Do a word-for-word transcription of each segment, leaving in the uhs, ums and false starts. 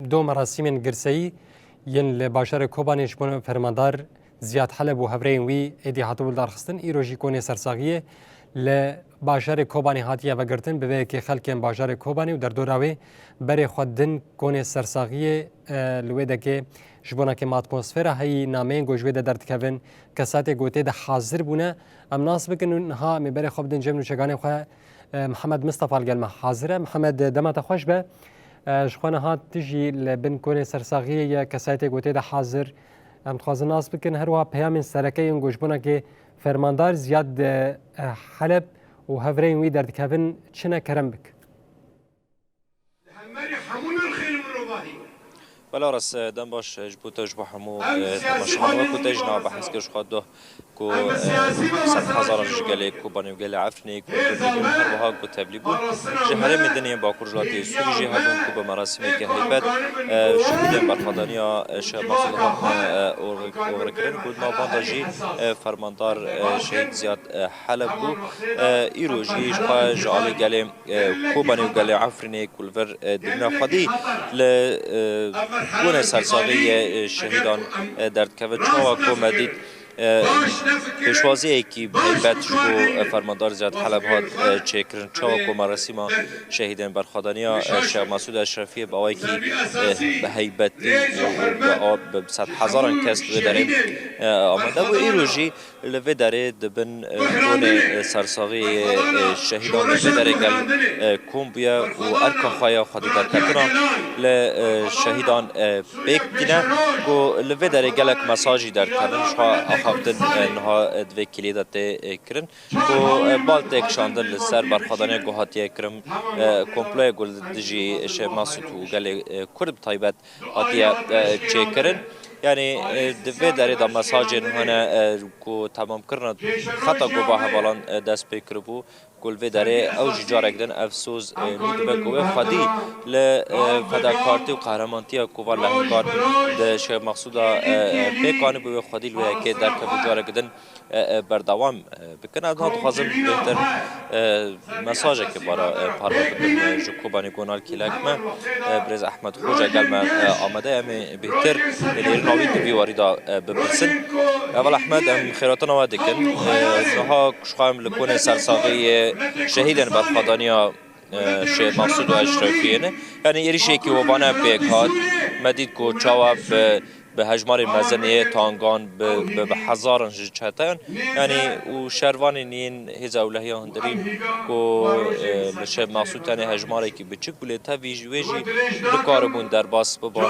Do merasîmên girseyî yên li bajarê Kobanê ji bo fermandar Ziyad Heleb û hevrêyên wî êdî hatibû lidarxistin, îro jî konê sersaxiyê li bajarê Kobanê hatiye vegirtin. Bi vê yekê xelkên bajarê Kobanê û derdora wê berê xwe din konê sersaxiyê, e, li wê dekê ji bona ke me atmosfera heyî nameyên ku ji wê de derdikevin, kesatê ku tê de hazir bûne. Em nas bikin û niha em ê berê xwe bidin cem nûçeganê xwe. E, Mihemed Mistefa li gel me hazir e. Mihemed, dema te xweş be. E, ji xwe niha tu jî li bin konê sersaxiyê ye, kesayetê ku tê de hazir. Em dixwazin nas bikin, her wiha peyamên sereke yên ku ji bona ke fermandar Ziyad, e, Heleb û hevrêyên wî derdikevin çi ne, kerem bik. Li hemberî hemû nirxên mirovahî. Bela res, e, dem baş, e, ji bo te, ji bo hemû, e, temaşevan, wek ku te jî niha behs kir, ji xwe doh ku, e, sed hezaran ji gelê Kobanê û gelê Efrînê ku tevlî bûn, her wiha ku tevlî bûn, ji herêmê din yên Bakur Rojhilatê Sûrî jî hebûn ku bi merasîmeke heybet, e, şehîdên berxwedaniya, e, Şêx Mesûd hatine, e, oxir-, oxirkirin ku di nav van de jî, e, fermandar, e, şehîd Ziyad, e, Heleb bû. E, îro jî ji xwe ji alî gelê e, Kobanê û gelê Efrînê ku li vir, e, dimîne xwedî li, e, konê sersaxiyê, e, şehîdan, e, derdikeve. Çawa ku me dît, e, pêşwaziyekî bi heybet ji bo, e, fermandar Ziyad Heleb hat, e, çêkirin. Çawa ku merasîma şehîdên berxwedaniya, e, Şêx Mesûd Eşrefiyê bi awayekî, e, bi heybetî û, û bi a-, bi sedhezaran kes li wê derê, e, amade bû. Îro jî Li vê derê di bin, e, konê, e, sersaxiyê, e, şehîdan li vê derê gel, e, kom bûye û erka xwe ya xwedî derketina li, e, şehîdan, e, pêk tîne ku li vê derê gelek mesajî derdikevin. Ji xwe axaftin, e, niha, e, di vê kêliyê de tê, e, kirin ku, e, bal tê kişandin li ser berxwedaniya ku hatiye kirin, e, komployê ku li dijî Şêx Mesûd û gelê, e, Kurd bi taybet hatiye, e, çêkirin. Yanî, e, di vê derê de mesajên hene, e, ku temamkirina xeta ku va hevalan, e, dest pê kiribû, ku li vê derê ew jî carek din ev soz, e, nû dibe ku wê xwedî li, e, fedakartî û qehremantiya ku va lehengar di Şêx Mexsûda, e, e, pêk anîbû, wê xwedî li wê yekê derkevû carek din e, e, berdewam, e, bikin. Ez niha dixwazim bêhtir, e, mesajekê bara, e, parve bikim, e, ji Kobanê Gonal Kêlek me, e, birêz Ehmed Xoca gel me, e, amade ye. Em ê bêhtir nêrîna wî di vî warî de, e, bipirsin. Heval Ehmed, em xêratina we dikin. E, niha ku ji xwe em li konê sersaxiyê şehîdên berxwedaniya, e, Şêx Mexsûd û Eşrefiyê ne. Yanî êrîşekî hovane pêk hat. Me dît ku çawa bi bi hejmarê mezin ê tangan, bi, bi, bi hezaran ji çeteyan, yanî û şervanên yên hêza ewlehiya hundirîn ku, e, li Şêx Mexsûd tenê hejmarekî biçik bû, lê tevî ji wê jî nikaribûn derbas bibin,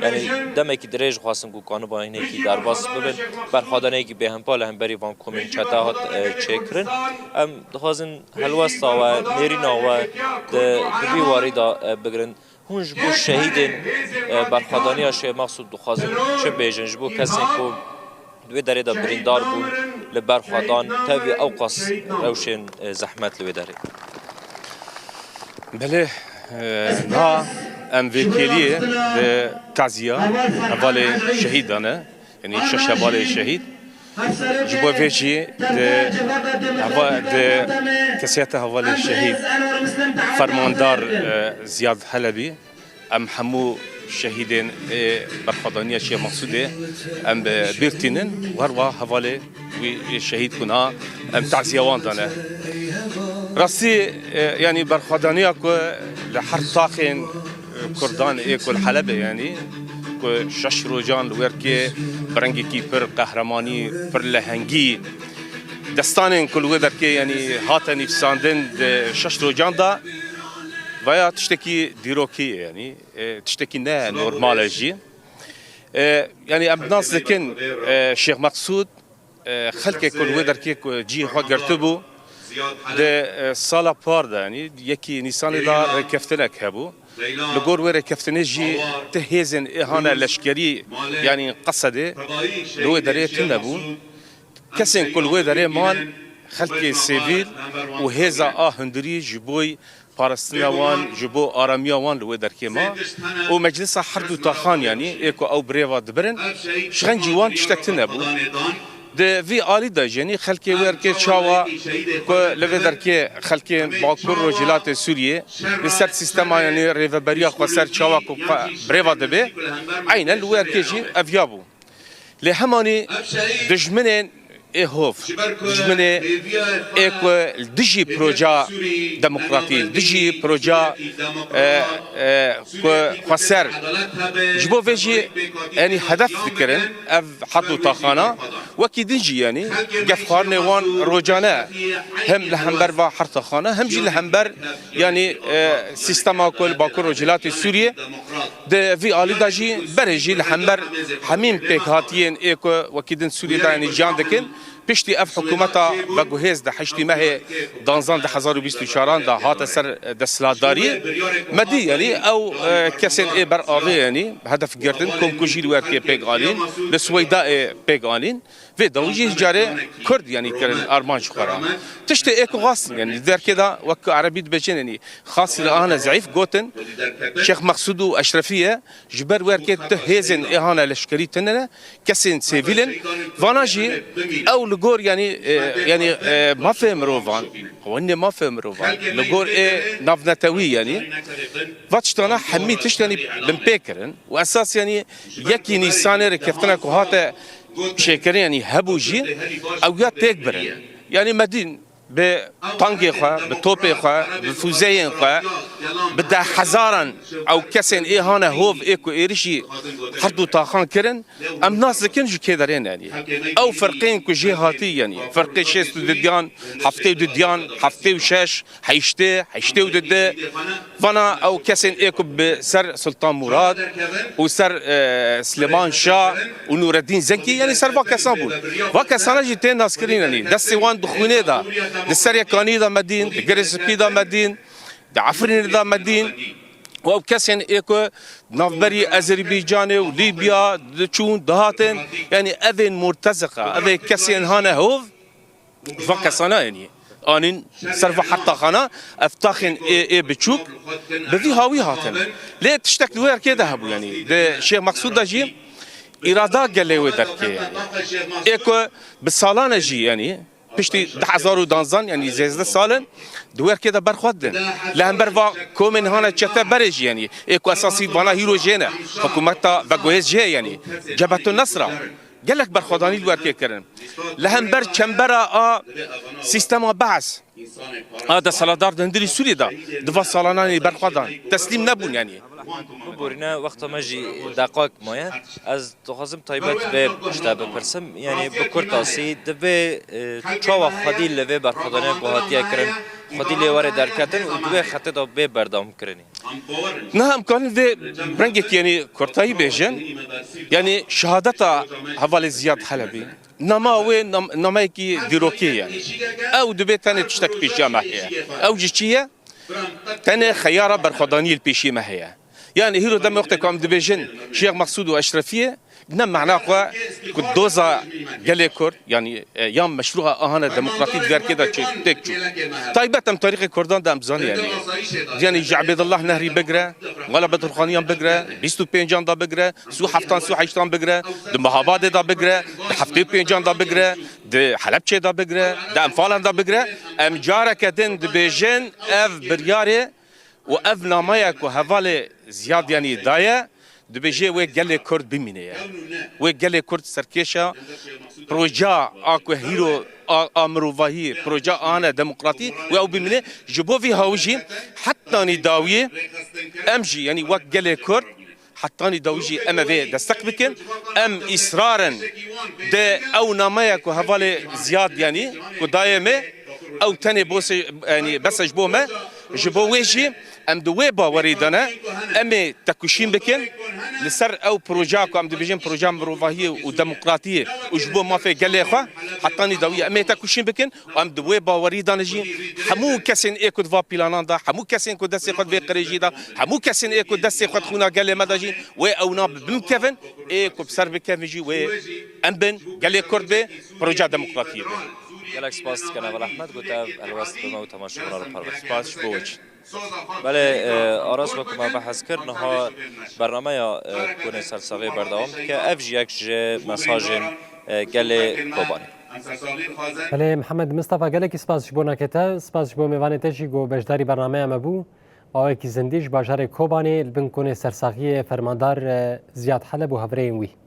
yanî demekî dirêj xwestin ku kaniba hinekî derbas bibin, berxwedaniyekî bêhempa li hemberî van komên çete hat, e, çêkirin. Em dixwazin helwesta we, nêrîna we di, di vî warî de, e, bigirin. Hûn ji bo şehîdên, e, berxwedaniya Şêx Mexsûd dixwazin çi bêjin? Ji bo kesên ku di wê derê de birîndar bûn, li ber xwe dan, tevî ewqas rewşên, e, zehmet li wê derê? Belê, e, niha em vê kêliyê di taziya hevalê şehîd de ne. Yanî şeş hevalê şehîd. Ji bo vê jî di heva-, di kesiyeta hevalê şehîd fermandar, e, Ziyad Helebî, em hemû şehîdên ê berxwedaniya Şêx Mexsûdê em bi bîr tînin, û her wiha hevalê wî şehîd ku niha em taziya wan dane. Rastî, e, yanî berxwedaniya ku li her taxên Kurdan ê ku li Helebê, yanî ku şeş rojan li wê derkê bi rengekî pir qehremanî, pir lehengî, destanên ku li wê derkê, yanî hate nivîsandin di şeş rojan de, veya tiştekî dîrokî ye, yanî, e, tiştekî ne normal e jî. E, yanî em nas dikin, e, Şêx Meqsûd, e, xelkê ku li wê derkê ku cihê xwe girtibû, di, e, sala par de, yanî yekî Nîsanê de rêkeftinek hebû. Li gor wê rêkeftinê jî ti hêzên êhane leşkerî, yanî Qesedê, li wê derê tune bûn. Kesên ku li wê derê man, xelkê sivîl û hêza a hundirî ji bo parastina wan, ji bo aramiya wan li wê derkê ma. Û meclisa her du taxan, yanî ê ku ew birêva dibirin, ji xencî wan tiştek tune bû. Di vî alî de jî, yanî xelkê wê erkê çawa ku li vê derkê xelkê Bakur Rojhilatê Sûriyê li ser sîstema, yanî rêveberiya xweser çawa ku xwe birêva dibe, eynen li wê erkê jî ev ya bû. Lê hemanî dijminên ê hov, dijminê ê ku dijî proja demokratî, dijî proja, e, e, ku xweser, ji bo vê jî, yanî hedef dikirin ev hert û taxana. Wekî din jî, yanî gefxwarinê wan rojane hem li hember va hert taxana, hem jî li hember, yanî, e, sîstema ku li Bakur Rojhilatê Sûriyê di vî alî de jî berê jî li hember hemîn pêkhatiyên ê ku wekî din Sûriyê de, yanî, jiyan dikin. Piştî ev hikûmeta veguhêz di heştê mehê danzan du hezar û bîst û çaran de hate ser desthilatdariyê, me dî, yanî, ew, e, kesên ê ber avê, yanî, hedef girtin, komkujî li wê erkê pêk anîn, li Sweyda ê pêk anîn. Vê dawî jî carê Kurd, yanî, kirin armanc xwe re. Tiştê ê ku xwestin, yanî, li derkê de wek ku erebî dibêjin, yanî, xasî li ane zeîf gotin, Şêx Mexsûd û Eşrefî ye, ji ber werkê tu hêzên ê hane leşkerî tune ne, kesên sivîl in. Vana jî ew li gor, yanî, e, yanî, e, mafê mirovan, xwendê mafê mirovan, li gor ê navnetewî, yanî, va tiştana hemî tişt, yanî, binpê kirin û esas, yanî, yekî Nîsanê rêkeftina ku hate çêkirin, yanî, hebû jî ew ya têk birin. Yanî, me dîn bi tankê xwe, bi topê xwe, bi fûzeyên xwe, bi deh hezaran ew kesên ê hane hov ê ku êrişî herd û taxan kirin, em nas dikin ji kê derê, yanî. Ew ferqên ku jê hatî, yanî, ferqê şêst û dudiyan, heftê û dudiyan, heftê û şeş, heştê, heştê û dudi, vana ew kesên ê ku bi ser Sultan Murad û ser, e, Silêman Şah û Nûreddîn Zenkî, yanî ser va kesan bûn. Va kesana jî tên naskirin, yanî destê wan di xwînê de, di Serê Kanî de me dîn, di Girê Spî de me dîn, di Efrînê de me dîn. Û ew kesên ê ku navberî Ezerbaycanê û Lîbya diçûn, dihatin, yanî evên murteziqa, evê kesên hane hov, va kesana, yanî, anîn ser va hertaxana, ev taxên ê, ê biçûk bi vî hawî hatin. Lê tiştek li wê erkê de hebû, yanî, di Şêx Mexsûd de jî îrada gelê wê derkê, yanî. Ê ku bi salan e jî, yanî, piştî du hezar û danzan, yanî, sêzdeh sal in, di wê erkê de ber xwe didin. Li hember va komên hane çete berê jî, yanî, ê ku esasî vana hîro jê ne, hikûmeta veguhêz jê, yanî, Cebhetu Nesra. Gelek berxwedanî li werkê kirin. Li hember çembera a sîstema Bees a desthilatdar di hundirî Sûriyê de di va salananê berxwedan. Teslîm nebûn, yanî. Biborîne, wexta me jî deqak maye. Ez dixwazim taybet vê tişte bipirsim. Yanî bi kurtasî, divê, e, çawa xwedî li vê berxwedaniya ku hatiye kirin, xwedî lê were derketin û di wê xetê de bê berdewam kirinê? Niha em karin vê rengekî, yanî, kurtayî bêjin, yanî şehadeta hevalê Ziyad Helebî, nama wê nam-, nameyekî dîrokî ye. Ew dibê tenê tiştek pêşiya me heye. Ew ji çi ye? Tenê xeyara berxwedaniyê li pêşiya me heye. Yanî hîro demê wextê ku em dibêjin Şêx Mexsûd û Eşrefiyê, ne mena xwe ku doza gelê Kurd, yanî, e, yan meşrûa ahane demokratîk di derkê de çê-, têk çû. Taybet em tarîxê Kurdan de em zanî, yanî. Yanî ji Ebêdullah Nehrî bigire, Mala Bedrxaniyan bigire, bîst û pêncan de bigire, sî û heftan, sî û heştan bigire, di Mehabadê de bigire, di heftê û pêncan de bigire, di Helebçê de bigire, di Enfalan de bigire. Em careke din dibêjin ev biryarê û ev nameya ku hevalê Ziyad, yanî, daye, dibêje wê gelê Kurd bimîne ye. Wê gelê Kurd serkêşa proja a ku hîro a, a mirovahî, proja ane demokratî, wê ew bimîne. Ji bo vî hawî jî hetanî dawiyê em jî, yanî, wek gelê Kurd, hetanî dawî jî em ê vê destek bikin. Em îsrar in di ew nameya ku hevalê Ziyad, yanî, ku dayê me, ew tenê bose-, yanî, bes e ji bo me. Ji bo wê jî em di wê bawerî de ne, em ê tekoşîn bikin li ser ew proja ku em dibêjin proja mirovahiyê û demokratiyê û ji bo mafê gelê xwe, hetanî dawî em ê tekoşîn bikin. Em di wê bawerî de ne jî, hemû kesên ê ku di va pîlanan de, hemû kesên ku destê xwe di vê qirêjî de, hemû kesên ê ku destê xwe di xwîna gelê me de jî, wê ewna bi-, bimkevin, ê ku bi ser bikevin jî wê em bin, gelê Kurd be, proja demokratiyê be. Gelek spas dikin Heval Ehmed, got ev helwest bi me û temaşevanan re parve. Spas ji bo we jî. Belê, e, Aras, wek me behs kir, niha bernameya, e, Konê Sersaxê berdewam dike. Ev jî yek ji mesajên e, gelê Kobanê. Belê Mihemed Mistefa, gelekî spas ji bo nakê te, spas ji bo mêvanê te jî ku beşdarî bernameya me bû. Awekî zindî ji bajarê Kobanê li bin konê sersaxiyê fermandar, e, Ziyad Heleb û hevrêyên wî.